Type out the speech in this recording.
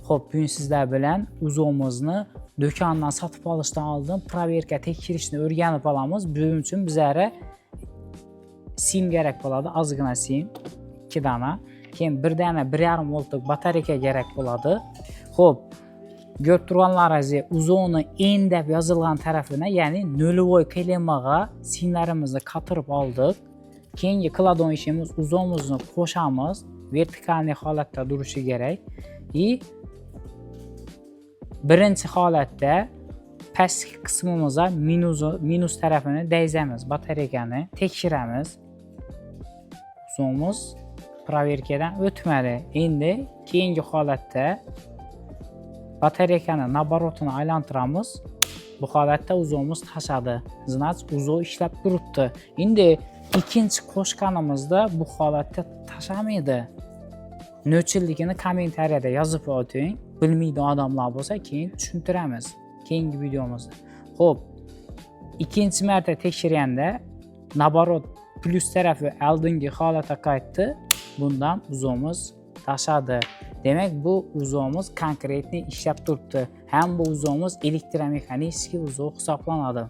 Xo'p, bugun sizlar bilan УЗОmizni do'kondan sotib olishdan oldin проверка tekshirishni o'rganib olamiz. Buning uchun bizlarga sim kerak bo'ladi, ozgina sim, 2 dona. Keyin bir dona 1,5 voltlik batareyka kerak bo'ladi. Xo'p, ko'rib turganlaringizdek, УЗОni N deb yozilgan tarafini, ya'ni нулевой клеммаga simlarimizni qotirib oldik. Keyingi qiladigan ishimiz, УЗОmizni qo'shamiz, вертикальный holatda turishi kerak. И birinchi holatda pastki qismimizga minus tarafini dayzamiz, batareykani tekshiramiz. УЗОmiz проверкаdan o'tmadi. Endi keyingi holatda batareykani наоборотini aylantiramiz. Bu holatda УЗОmiz tashadi. Значит, УЗО ishlab turibdi. Endi ikkinchi qo'shganimizda bu holatda tashamaydi. Nechunligini kommentariyada yozib o'ting. Bilmaydigan odamlar bo'lsa, keyin tushuntiramiz keyingi videomizda. Xo'p, ikkinchi marta tekshirganda, наоборот, plyus tarafi oldingi holatga qaytdi. Bundan УЗОmiz tashadi. Demak, bu УЗОmiz конкретный ishlab turibdi. Ham bu УЗОmiz электромеханический УЗО hisoblanadi.